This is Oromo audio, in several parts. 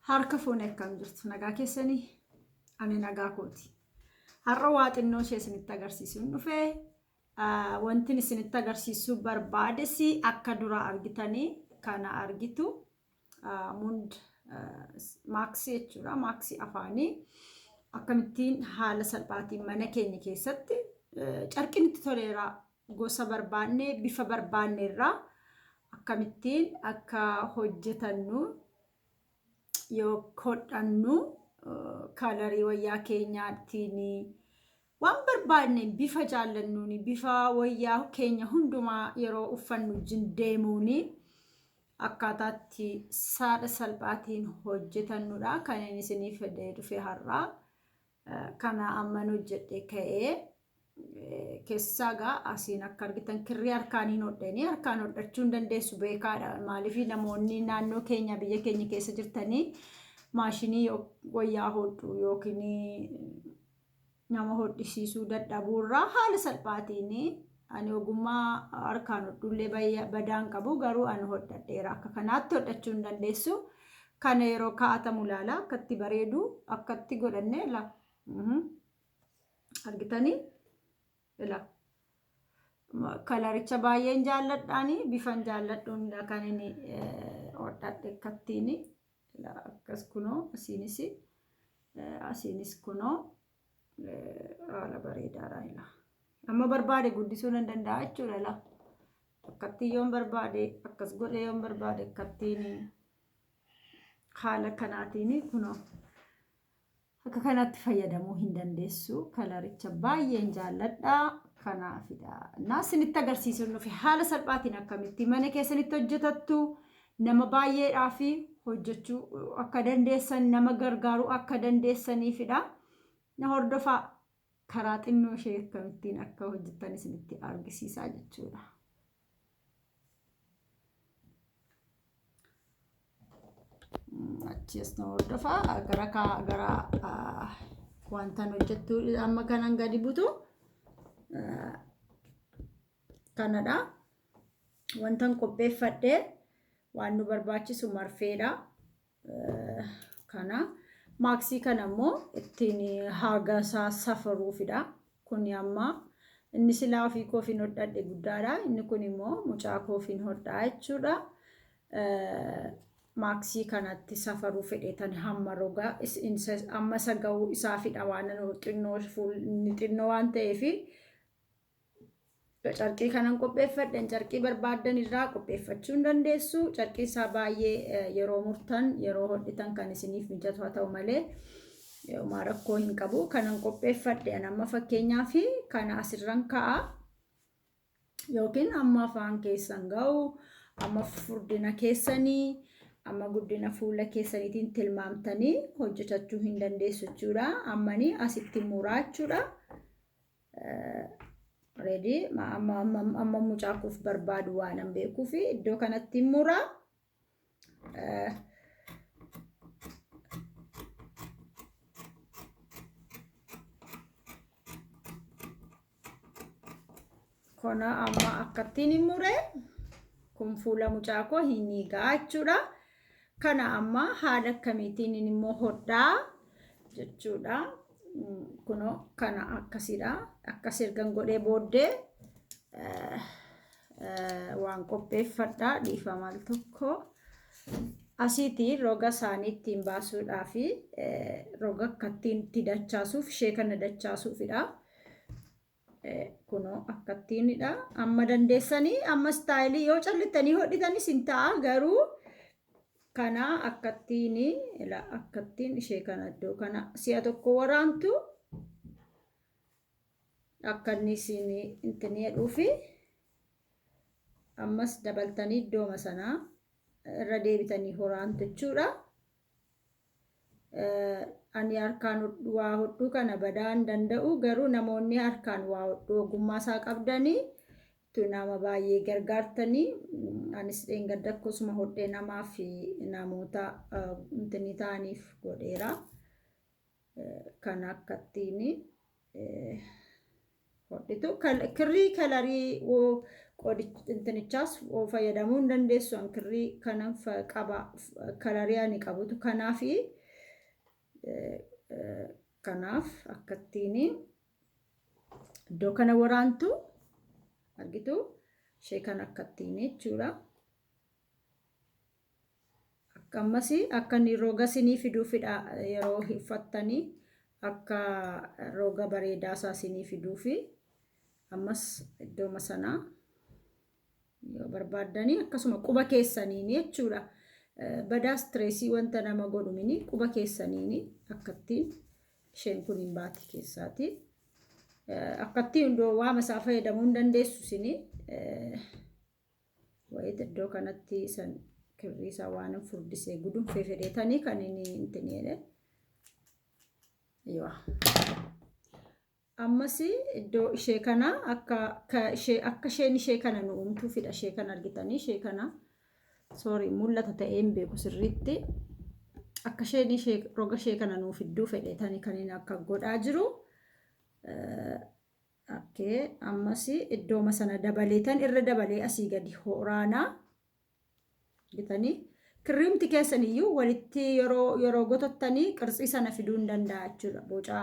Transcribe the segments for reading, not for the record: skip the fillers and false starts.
Harka fuune akkam jirtu nagaa keessanii ani nagaa kooti. Har'a waa xinnoo ishee isinitti agarsiisuun dhufe wantin isinitti agarsiisuu barbaades akka dura argitanii kana argitu mund maaksii jechuudha maaksii afaanii akkamittiin haala salphaatiin mana keenya keessatti carqii nutti toleera gosa barbaanne bifa barbaanne irraa akkamittiin akka hojjetannu yoo hodhannu kalarii wayyaa keenyaatiin waan barbaanne bifa jaallannuun bifa wayyaa keenya hundumaa yeroo uffannu wajjin deemuun akkaataatti saadha salphaatiin hojjetannudha kan inni isiniif fidee dhufe har'aa. Kana amman hojjedhe ka'ee keessaa gaa asiin akka argitan kirrii harkaaniin hodhanii harkaan hodhachuu hin dandeessu beekaadha. Maaliif namoonni naannoo keenya biyya keenya keessa jirtanii maashinii wayyaa hodhu yookiin nama hodhisiisuu dadhabuurraa haala salphaatiin ani ogummaa harkaan hodhullee badaan qabu garuu ani hodhadheera akka kanaatti hodhachuu hin dandeessu. Kana yeroo kaa'atamu ilaala akkatti bareedu akkatti godhanne ila argitanii ila kalaricha baay'een jaalladhaani bifan jaalladhuun kan inni hodhadhe akkattiin ila akkas kunoo asiinis asiinis kunoo haala bareedaadha ila amma barbaade guddisuu nan danda'a jechuudha ila akkatti yoon barbaade akkas godhee yoon barbaade akkattiin haala kanaatiin kunoo akka kanatti fayyadamuu hin dandeessu. Kalaricha baay'een jaalladha. Kanaafidha. Naa isinitti agarsiisuun dhufe haala salphaatiin akkamitti mana keessanitti hojjetattu nama baay'eedhaa fi hojjechuu akka dandeessan nama gargaaruu akka dandeessaniifidha. Na hordofaa karaa xinnoo ishee akkamittiin akka hojjettan isinitti argisiisaa jechuudha. Achi as na hordofaa gara gara wantan hojjettu amma kanan gadi butu kanadha. Wantan qopheeffadhe waan nu barbaachisu marfeedha. Kana maaksii kana immoo ittiin haga isaa safaruufidha. Kuni amma inni silaa ofii koofiin hodhadhe guddaadha. Inni kun immoo mucaa koofiin hodhaa jechuudha. Maaksii kanatti safaruu fedheetan hamma roga amma isa ga'uu isaafidha waan xinnoo xinnoo waan ta'eef Carqii kanan qopheeffadhe carqii barbaaddan irraa qopheeffachuu hin dandeessu. Carqii isaa baay'ee yeroo murtan yeroo hodhitan kan isiniif mijatu haa ta'u malee homaa rakkoo hin qabu. Kanan qopheeffadhe an amma fakkeenyaaf kana asirran ka'a yookiin amma afaan keessan ga'u amma furdina keessanii amma guddina fuula keessaniitiin tilmaamtanii hojjetachuu hin dandeessu jechuudha. Ammanii asitti muraa jechuudha. Ready amma amma amma mucaa koof barbaadu waan an beekuuf iddoo kanatti mura. Kana amma akkattiin hin mure kun fuula mucaa koo hin eegaa jechuudha. Kana amma haala akkamiitiin immoo hodhaa jechuudha. Kunoo kana akkasidha. Akkas ergan godhee booddee waan qopheeffadha dhiifama al tokko. Asiiti roga isaanii ittiin baasuudhaa fi roga akkattiin itti dachaasuuf ishee kana dachaasuufidha. Kunoo akkattiinidha. Amma dandeessanii amma istaayilii yoo callittanii hodhitanis hin ta'a garuu kana akkattiin ila akkattiin ishee kana iddoo kana si'a tokko waraantu akka inni isin intini jedhuufi ammas dabaltanii iddooma sanaa irra deebitanii horaantu jechuudha. Ani harkaan waa hodhuu kana badaa hin danda'u garuu namoonni harkaan waa hodhuu ogummaa isaa qabdanii tu nama baay'ee gargaartanii anis dheengadda akkasuma hodhee namaa fi namoota intini ta'aniif godheera. Kan akkattiin hodhitu kirrii kalarii Qodintinichaas fayyadamuu hin dandeessu. Kirrii kanan qaba, colorii ani qabutu kanaafi kanaaf akkattiin iddoo kana waraantu argitu, ishee kana akkattiin jechuudha. Akka ammas akka inni roga sinii fiduufidha, yeroo uffattanii akka roga bareedaa isaa sinii fiduufi. Ammas iddooma sanaa yoo barbaaddanii akkasuma quba keessaniin jechuudha. Badaa stressii wanta nama godhu mini, quba keessaniin akkattiin isheen kun hin baati keessaati. Akkattiin waama isaa fayyadamuu hin dandeessu isinii. Wayit, iddoo kanatti san kirrii isaa waan furdisee gudunfee fedheetanii kan inni hin jedhe. Yoo. Ammas iddoo ishee kana akka ishee akka isheen ishee kana nu uumtuufidha. Ishee kana argitanii, ishee kana, sorry, mul'ata ta'ee hin beeku sirriitti. Akka isheen ishee roga ishee kana nuu fidduu fedheetanii kan inni akka godhaa jiru. Okay, ammas iddooma sana dabaleetan irra dabalee asii gadi horaanaa argitanii, kirriimti keessan iyyuu walitti yeroo yeroo gotottanii qirtsii sana fiduu hin danda'a jechuudha. Boca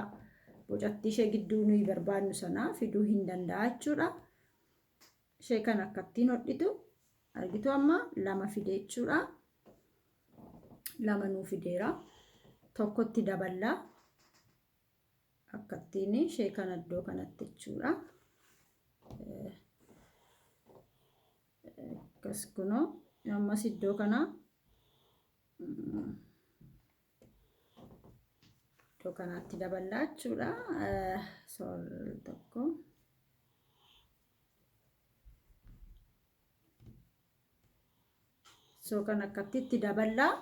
bocattii ishee gidduu nuyi barbaadnu sana fiduu hin danda'a jechuudha. Ishee kana akkattiin hodhitu argitu, amma lama fide jechuudha. Lama nuu fideera. Tokkotti daballaa. Akkattiin ishee kana iddoo kanatti jechuudha. Akkas kunoo ammas iddoo kanaatti daballaa jechuudha. Sool tokko. So kan akkatti itti daballaa.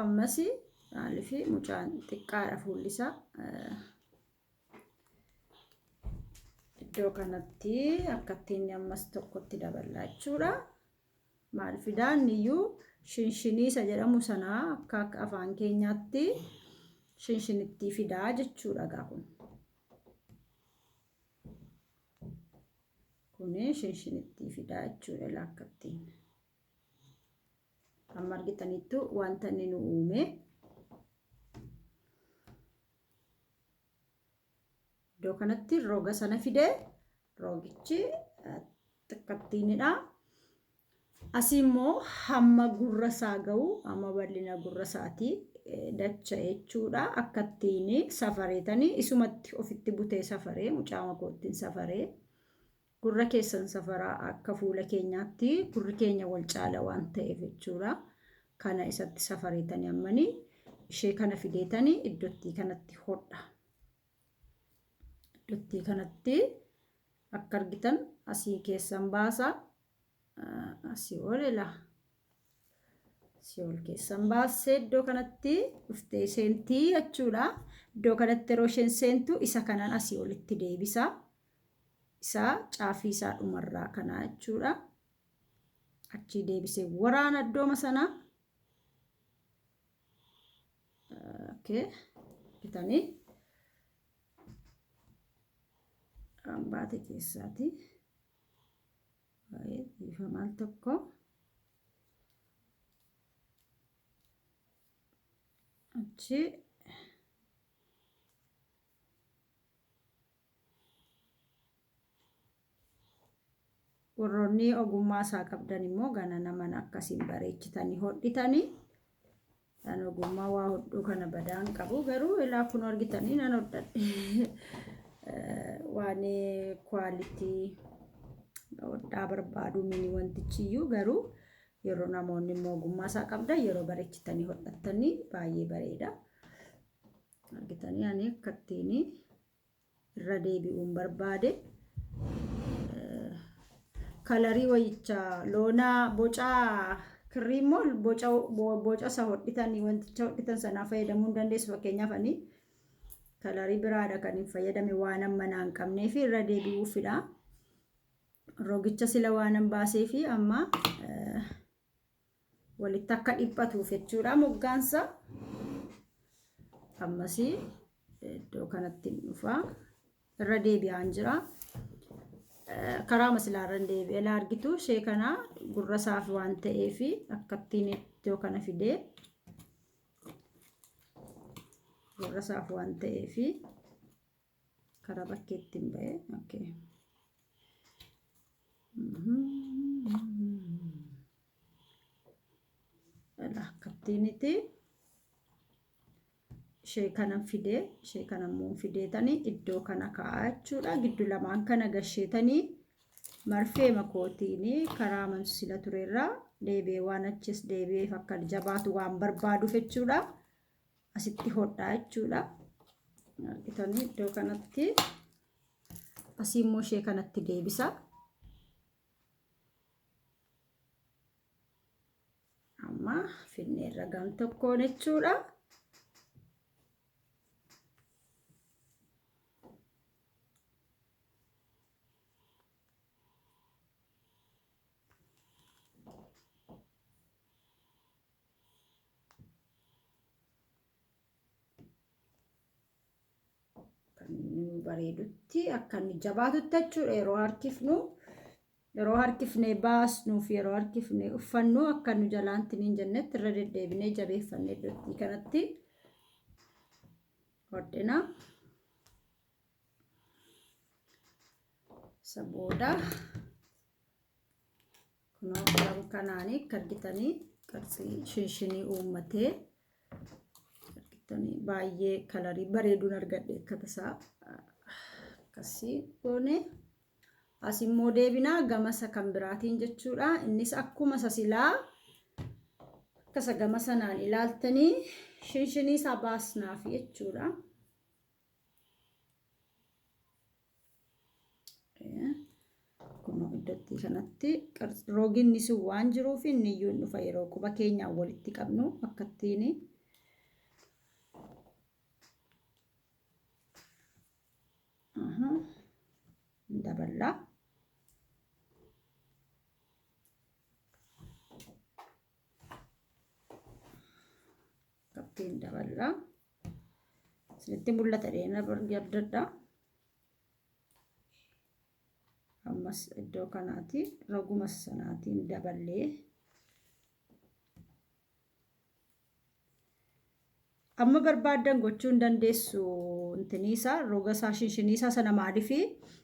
Ammas maaliif mucaan xiqqaadha fuulli isaa. Iddoo kanatti akkatti inni ammas tokkotti daballaa jechuudha. Maal fidaa inni iyyuu shinshinii isa jedhamu sanaa akka afaan keenyaatti shinshinittii fidaa jechuudha gaa kun. Kuni shinshinittii fidaa jechuudha akkattiin. Amma argitaniittu wanta inni nu uume. Iddoo kanatti roga sana fidee, rogichi xiqqattiinidha. Asii immoo hamma gurra isaa ga'u, hamma bal'ina gurra isaatii dacha jechuudha. Akkattiin safareetanii isumatti ofitti butee safaree, mucaa koottiin safaree, gurra keessan safaraa. Akka fuula keenyaatti gurri keenya wal caala waan ta'eef jechuudha. Kana isatti safareetanii ammanii ishee kana fideetanii iddootti kanatti hodha. Iddootti kanatti akka argitan asii keessan baasa. Asii ol ilaa. Asii ol keessan baasee iddoo kanatti dhuftee seentii jechuudha. Iddoo kanatti yeroo isheen seentu isa kanaan asii olitti deebisa. Isa caafii isaa dhumarraa kanaa jechuudha. Achii deebisee waraana iddooma sana. Okay. Bitanii. Baate keessaati. Baay'ee dhiifamaan tokko. Achi warroonni ogummaa isaa qabdan immoo gana naman akkasiin bareechitanii hodhitanii. Kan ogummaa waa hodhuu kana badaan qabu garuu ilaa kun argitanii nan hodhadhe. Waan quality hodhaa barbaadu mini wantichiyyuu, garuu yeroo namoonni immoo ogummaa isaa qabdan yeroo bareechitanii hodhattanii baay'ee bareeda. Argitanii, ani akkattiin irra deebi'uun barbaade. Colorii wayicha loonaa boca kirrii immoo boca boca isa hodhitanii, wanticha hodhitan sanaa fayyadamuu hin dandeessu. Fakkeenyaaf ani colorii biraadha kan hin fayyadame, waan amma naan qabnee fi irra deebi'uufidha. Rogicha sila waan hin baasee fi amma walitti akka dhiphatuuf jechuudha moggaansa. Ammasii iddoo kanatti hin dhufa. Irra deebi'aan jira. Karaa masilaarran deebi'ee la argitu ishee kana gurra isaaf waan ta'eef akkattiin iddoo kana fidee gurra isaaf waan ta'eef karaa bakkeetti hin ba'e. Okay. Akkattiiniti ishee kana fidee ishee kana immoo fideetanii iddoo kana kaa'aa jechuudha. Giddu lamaan kana gasheetanii marfee makootiin karaa mansila turerraa deebi'ee waan achis deebi'eef akka jabaatu waan barbaaduuf jechuudha. Asitti hodhaa jechuudha. Argitanii iddoo kanatti asii immoo ishee kanatti deebisa. Amma finneerra gam tokkoon jechuudha. Kan nu bareedutti akka inni jabaatutti jechuudha yeroo harkifnu. Yeroo harkifnee baasnuuf yeroo harkifnee uffannu akka nu jalaanti hin jennetti irra deddeebinee jabeeffannee iddootti kanatti hodhina. Isa booda kunoo gama kanaanii akka argitanii qarxii shinshinii uummatee argitanii baay'ee kalarii bareeduun argadhe akka tasaa akkasii goone. As immoo deebinaa gama isa kan biraatiin jechuudha. Innis akkuma isa silaa akka isa gama sanaan ilaaltanii shinshinii isaa baasnaaf jechuudha. Kunoo iddootti kanatti roginni sun waan jiruuf inni iyyuu hin dhufa yeroo quba keenyaan walitti qabnu akkattiin daballaa. Akkattiin daballaa. Isinitti mul'ata dheena abdadha. Ammas iddoo kanaati roguma sanaatiin daballee amma barbaaddan gochuu hin dandeessu. Intiniisa roga isaa shinshiniisa sana maaliifi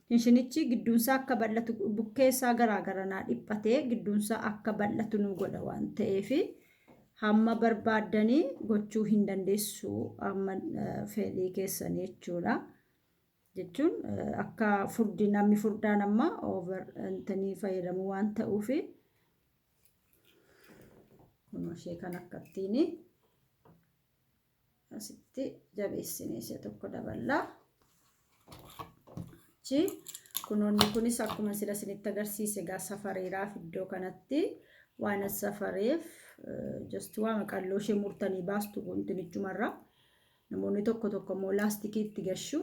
shinshinichi gidduunsaa akka bal'atu bukkee isaa garaa garanaa dhiphatee gidduunsaa akka bal'atu nu godha waan ta'eef hamma barbaaddanii gochuu hin dandeessu amma fedhii keessanii jechuudha. Jechuun akka furdi namni furdaan amma over intanii fayyadamu waan ta'uuf kunoo ishee kan akkattiin asitti jabeessinee ishee tokko daballaa. Achi kunoonni kunis akkuma sila isinitti agarsiise egaa safareeraaf iddoo kanatti waan as safareef just waan qalloo ishee murtanii baastu kuntinichumarra. Namoonni tokko tokko immoo laastikii itti gashu.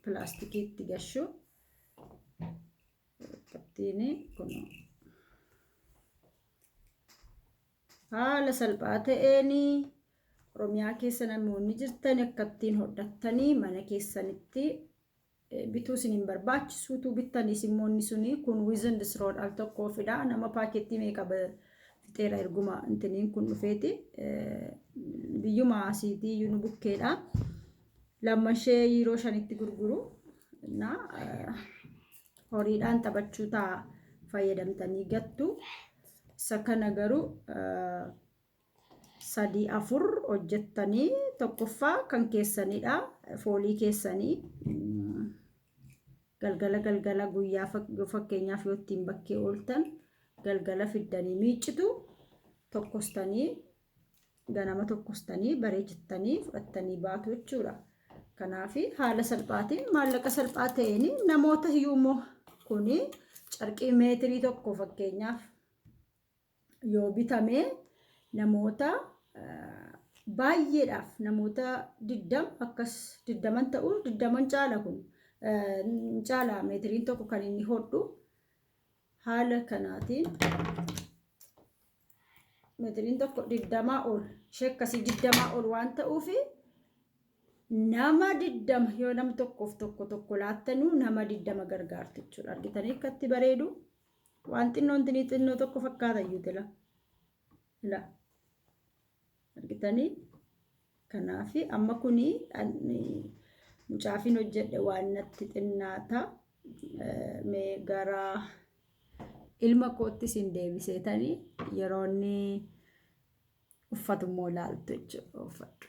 Pilaastikii itti gashu. Akkattiin kun haala salphaa ta'een Oromiyaa keessa namoonni jirtan akkattiin hodhattanii mana keessanitti bituu isin hin barbaachisuutu bittaniis immoo inni suni kun wizin disrood al tokkoofidha. Nama paakettii meeqa fixeera erguma intiniin kun dhufeeti. Biyyuma asiitii iyyuu nu bukkeedha. Lamma ishee yeroo 5tti gurguru. Na horiidhaan taphachuu ta'a fayyadamtanii gattu. Isa kana garuu 3 4 hojjettanii tokkoffaa kan keessanidha. Foolii keessanii galgala galgala guyyaa fakkeenyaaf yoo ittiin bakkee ooltan galgala fiddanii miiccitu tokkostanii ganama tokkostanii bareechittanii fudhattanii baatu jechuudha. Kanaaf haala salphaatiin maallaqa salphaa ta'een namoota hiyyuummoo kuni carqii meetirii 1 fakkeenyaaf yoo bitame namoota baay'eedhaaf namoota 20 akkas 20 ta'u 20 caala kun caala meetiriin 1 kan inni hodhu haala kanaatiin meetiriin 1 20 ol ishee akkasii 20 ol waan ta'uuf Nama 20 yoo nam tokkoof tokko tokko laattanuu nama 20 gargaartu jechuudha. Argitanii akkatti bareedu? Waan xinnoon tinii xinnoo tokko fakkaata iyyuu tila. Ila. Argitanii? Kanaaf amma kuni mucaafin hojjedhe waan natti xinnaata. Mee gara ilma kootti isin deebiseetanii yeroo inni uffatu immoo ilaaltu jechuudha uffadhu.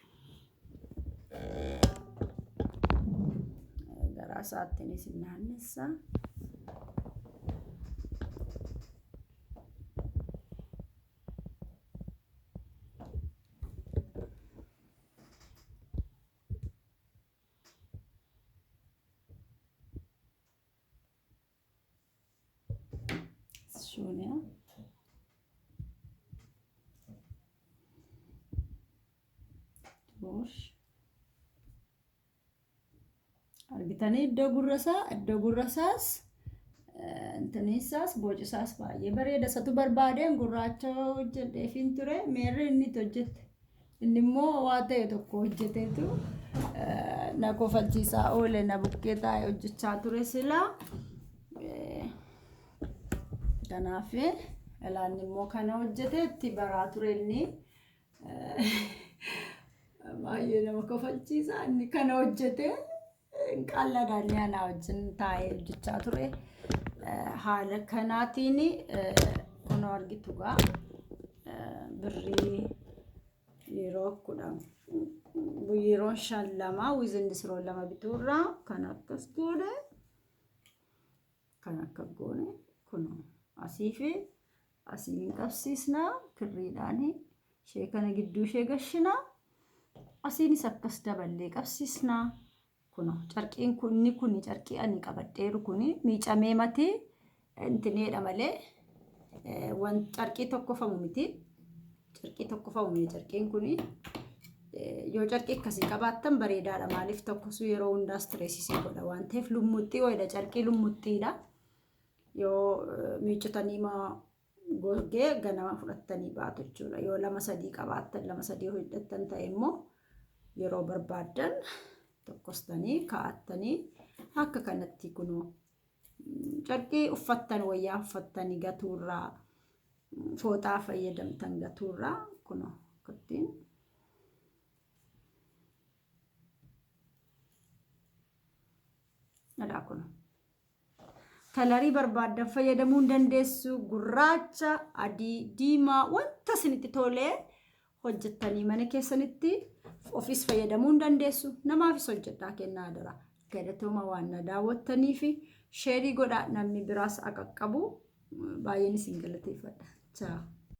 Garaa isaattiin isin naannessa. Schon, ja. Durch. Argitanii iddoo gurra isaa, iddoo gurra isaas, intiniisaas, boci isaas baay'ee bareeda. Isatu barbaadeen gurraacha hojjedheefiin ture. Meerri inni itti hojjette. Inni immoo waa ta'e tokko hojjeteetu na kofalchiisaa oole na bukkee taa'ee hojjechaa ture silaa. Kanaaf ilaanni immoo kana hojjete itti baraa ture inni. Baay'ee nama kofalchiisa inni kana hojjete hin qallada inni anaa wajjin taa'ee hojjechaa ture. Haala kanaatiin kunoo argitu gaa birrii yeroo 10 yeroon 5 2 wiizindi siroo 2 bituurraa kan akkas goone kan akka goone kunoo asii fi asiin qabsiisna kirriidhaan ishee kana gidduu ishee gashina asiinis akkas daballee qabsiisna kunoo carqiin kunni kuni carqii ani qabadheeru kuni miicamee mati intineedha malee wan carqii tokkofamu miti carqii tokkofamu miti carqiin kuni yoo carqii akkasii qabaattan bareedaadha maaliif tokkosuu yeroo hundaa stress godha waan ta'eef lummuxxii wayidha carqii lummuxxiidha yoo miiccitanii ma gogee ganama fudhattanii baatu jechuudha yoo lama sadii qabaattan lama sadii hojjettan ta'e immoo yeroo barbaaddan tokkostanii kaa'attanii akka kanatti kunoo carqii uffattan wayyaa uffattanii gatuurraa fooxaa fayyadamtan gatuurraa kunoo akkattiin dha kunoo. Kalarii barbaaddan fayyadamuu hin dandeessu. Gurraacha, adii, diimaa wanta isinitti tolee hojjettanii mana keessanitti ofiis fayyadamuu hin dandeessu. Namaafis hojjedhaa kennaa adaraa. Galatooma waan na daawwattanii fi sheerii godhaa namni biraas akka qabu baay'een isin galateeffadha. Chaa.